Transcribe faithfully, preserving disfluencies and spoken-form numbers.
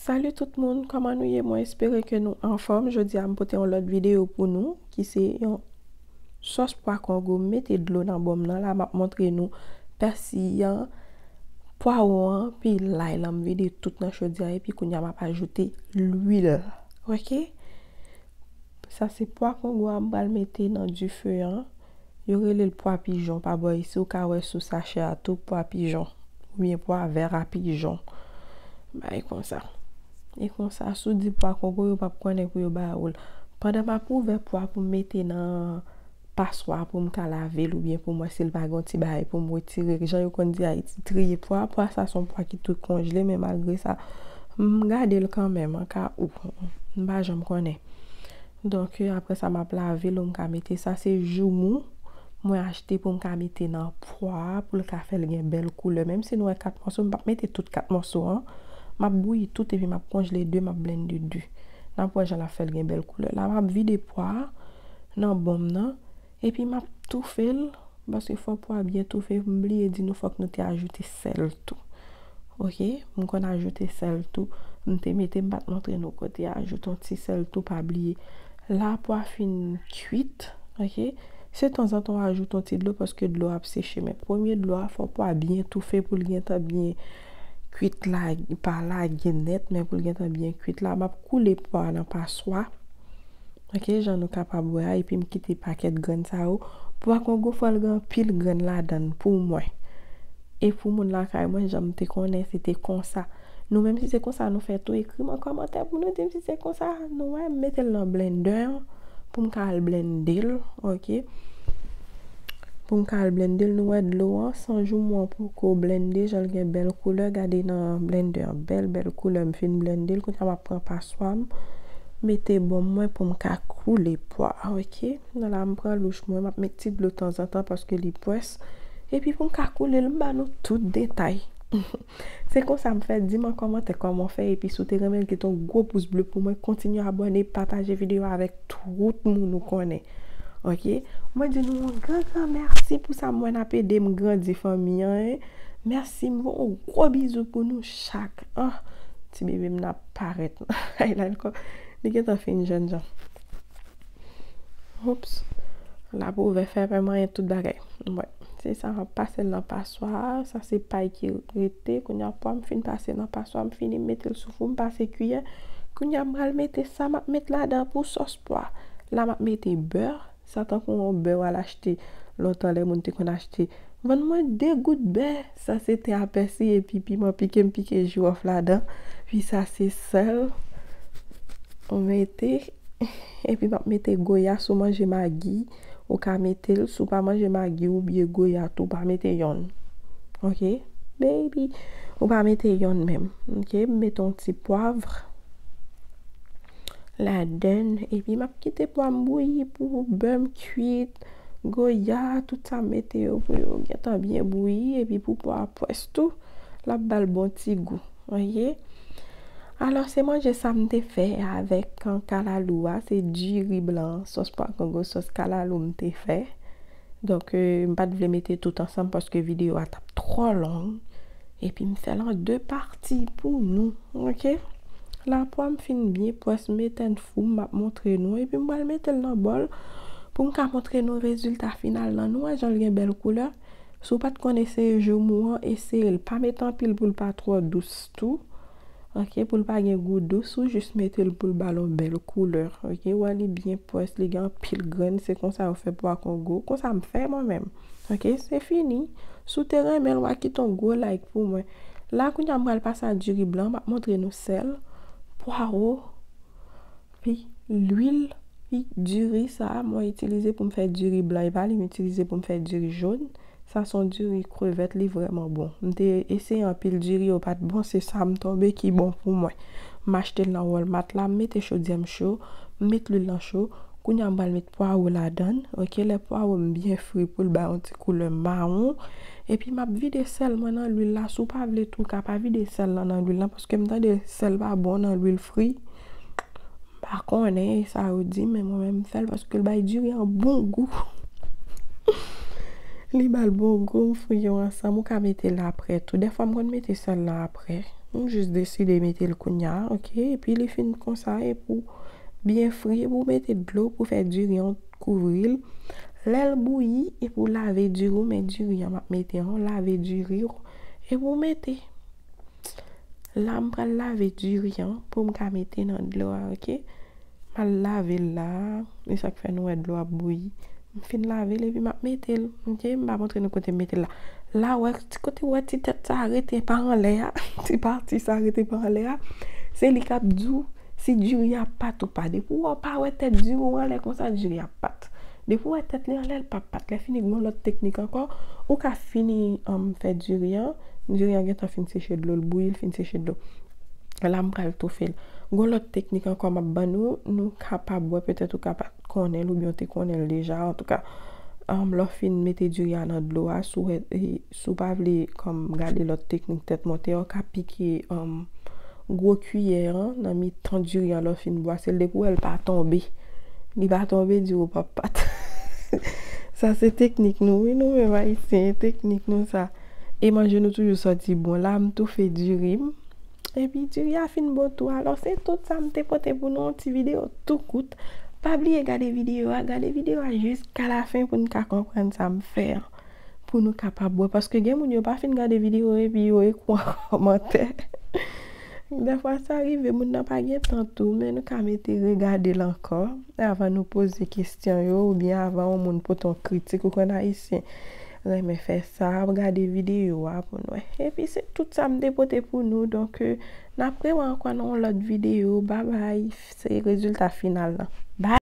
Salut tout moun, kòman nou ye? Mwen espere ke nou anfòm. Jodi a m pote yon lòt videyo pou nou ki se yon sòs pwa kongo. M mete dlo nan bòm nan la, m ap montre nou pèsi an, pwawo an, pi lay lan. M vide tout nan chodyè epi kounye a m ap ajoute lwil. Oke? Sa se pwa kongo a m pral mete nan dife an. Yo rele l pwa pijon pa bò isi, ou ka wè sou sachè a tou, pwa pijon oubyen pwa vè a pijon. Bagay konsa. E konsa, si w di pwa kongo, yo p ap konnen pou yo ba ou l. Pandan m ap ouvè pwa pou m mete nan paswa pou m ka lave l oubyen pou m wè si l pa gen yon ti bagay pou m retire. Jan yo konn di Ayiti, triye pwa. Pwa sa se yon pwa ki tou konjle, men malgre sa, m gade l kanmenm, an ka ou. M pa janm konnen. Donk, apre sa, m ap lave l, m ka mete sa. Se joumou mwen achte pou m ka mete nan pwa a, pou l ka fè l gen bèl koulè. Menm si nou wè kat mòso, m p ap mete tout kat mòso an. M ap bouyi tout epi m ap konjle de, m ap blende de. N ap wè jan l ap fè l gen bèl koulè. La, m ap vide pwa a nan bòm nan, epi m ap toufe l, paske fò pwa byen toufe. M bliye di nou, fòk nou te ajoute sèl tou. Oke, m konn ajoute sèl tou. M te mete, m pa t montre nou kote ajoute yon ti sèl tou, pa bliye. La pwa fin kwit, oke. Se tanzantan w ajoute yon ti dlo paske dlo ap seche, men premye dlo a fò pwa byen toufe pou l gentan byen kwit la, pa lage nèt, men pou l gentan byen kwit la. M ap koule pwa nan paswa. Oke, jan nou kapab wè a, epi m kite pakèt grenn sa yo. Pwa kongo fò l gen anpil grenn ladan l pou mwen. E pou moun lakay mwen, jan m te konnen, se te konsa. Nou menm, si se konsa nou fè tou, ekri m an kòmantè pou nou di m si se konsa nou wè. M mete l nan blendè an pou m ka al blende l, oke? Pou m ka al blende l, nou wè dlo an, san joumou an poko blende, jan l gen bèl koulè, gade nan blendè an, bèl, bèl koulè, m fin blende l, kounye a m ap pran paswa m, mete bòm mwen pou m ka koule pwa, oke? Nan la, m pran louch mwen, m ap met ti dlo tanzantan paske li pwès, epi pou m ka koule l, m ba nou tout detay. Se konsa m fè, di m an kòmantè kòman w fè, epi si w te renmen l, kite yon gwo pous ble pou mwen, kontinye abòne, pataje videyo avèk tout moun ou konnen. Oke? Mwen di nou yon gran, gran mèsi pou sa, m wè n ap ede m grandi fanmi an, en. Mèsi, m voye yon gwo bizou pou nou chak. Ah, ti bebe m nan ap parèt. Ay, la, li gentan fin jènjan. Oups. La pou ouvè fè, fè manyen tout bagay. Mwen, se sa, m ap pase l nan paswa. Sa se pay ki rete. Kounye a pwa m fin pase nan paswa, m fini mete l sou fou, m pase kiyè. Kounye a m pral mete sa m ap met ladan pou sòs pwa. La m ap mete bè. Sa tankou yon bè w al achte lontan, lè moun te konn achte. Vann mwen de gout bè. Sa se te apèsi epi piman pike, m pike jiwòf ladan. Pi sa se sèl. Ou mete. Epi m ap mete goya, si w manje magi, ou ka mete l. Si w pa manje magi oubyen goya tou, pa mete yonn. Oke? Baby, ou pa mete yonn menm. Oke? M mete yon ti pwav ladan l. Epi m ap kite pwa m bouyi pou bè m kwit, goya, tout sa m mete yo pou yo gentan byen bouyi. Epi pou pwa a pwès tou, l ap ba l bon ti gou. Oke? Alò, se manje sa m te fè avèk, an, kalalou a. Se diri blan, sòs pwa kongo, sòs kalalou m te fè. Donk, euh, m pa t vle mete tout ansanm paske videyo a t ap twò long. Epi m fè l an de pati pou nou, oke? La pwa m fin byen pwès, m etèn fou, m ap montre nou. Epi m pral mete l nan bòl pou m ka montre nou rezilta final lan. Nou wè jan l gen bèl koulè? Si w pa t konn eseye joumou an, eseye l. Pa mete anpil pou l pa twò dous tou. Oke, pou l pa gen gou dous, ou jis mete l pou l ba l yon bèl koulè. Oke, ou wè li byen pwès, li gen anpil grenn, se konsa yo fè pwa kongo. Konsa m fè mwen menm. Oke, se fini. Si w te renmen l, w a kite yon gwo like pou mwen. La, kounye a m pral pase a diri blan, m ap montre nou sèl, pwawo, pi lwil, pi diri sa a mwen itilize pou m fè diri blan, e pa li m itilize pou m fè diri jòn. Sa se yon diri krevèt, li vrèman bon. M te eseye anpil diri, yo pa t bon, se sa m tonbe ki bon pou mwen. M achte l nan Walmart la, m mete chodyè m cho, m met lwil lan cho. Kounye a m pral met pwawo ladan l, oke, lè pwawo m byen fri pou l bay yon ti koulè mawon. Epi m ap vide sèl mwen nan lwil la, si w pa vle tou, w ka pa vide sèl lan nan lwil lan, paske m tande sèl pa bon nan lwil fri. M pa konnen sa yo di, men mwen menm m fè l paske l bay diri an bon gou. Li ba l bon gou, m fri yo ansanm, ou ka mete l aprè tou. Dèfwa m konn mete sèl lan aprè. M jis deside mete l kounye a, oke? Epi li fin konsa, epi w byen fri, epi w mete dlo pou fè diri an kouvri l. Lè l bouyi, epi w lave diri w, men diri an m ap mete an, lave diri w, epi w mete. La, m pral lave diri an pou m ka mete nan dlo a, oke? M al lave l la, e sa k fè nou wè dlo ap bouyi. M fin lave l epi m ap mete l, oke? M pa montre nou kote m mete l la. La, wè, ti kote w wè ti tèt sa rete pa anlè a, ti pati sa rete pa anlè a, se li k ap di w si diri a pat ou pa. Depi w pa wè tèt diri w anlè konsa, diri a pat. Depi w wè tèt li anlè, l p ap pat. Lè fini, gen yon lòt teknik ankò. Ou ka fini, um, fè diri an. Diri an gentan fin seche dlo, l bouyi, l fin seche dlo. La, m pral toufe l. Gen yon lòt teknik ankò m ap ban nou. Nou kapab wè, petèt ou ka pa t konnen l oubyen w te konnen l deja. Antouka, um, lè w fin mete diri a nan dlo a, si w wè, e, si w pa vle kòm gade lòt teknik tèt monte a, w ka pike, um, gwo kiyè an nan mitan diri an lè w fin bwase l, depi w wè l pa tonbe. Li pa tonbe, diri w p ap pat. Sa se teknik nou, wi, nou menm Ayisyen, teknik nou sa. E manje nou toujou sòti bon. La, m toufe diri m. Epi diri a fin bon tou. Alò, se tout sa m te pote pou nou, yon ti videyo tou kout. Pa bliye gade videyo a, gade videyo a jiska lafen pou n ka konprann sa m fè an. Pou nou kapab wè. Paske gen moun yo pa fin gade videyo epi yo ekri w an kòmantè. Dèfwa sa rive, moun nan pa gen tan tou, men nou ka mete regade l ankò avan nou poze kesyon yo, oubyen avan yon moun pote yon kritik, ou konn Ayisyen renmen fè sa, ap gade videyo a pou n wè. Epi se tout sa m te pote pou nou, donk, euh, n ap rewè ankò nan yon lòt videyo. Babay, se rezilta final lan. Bye!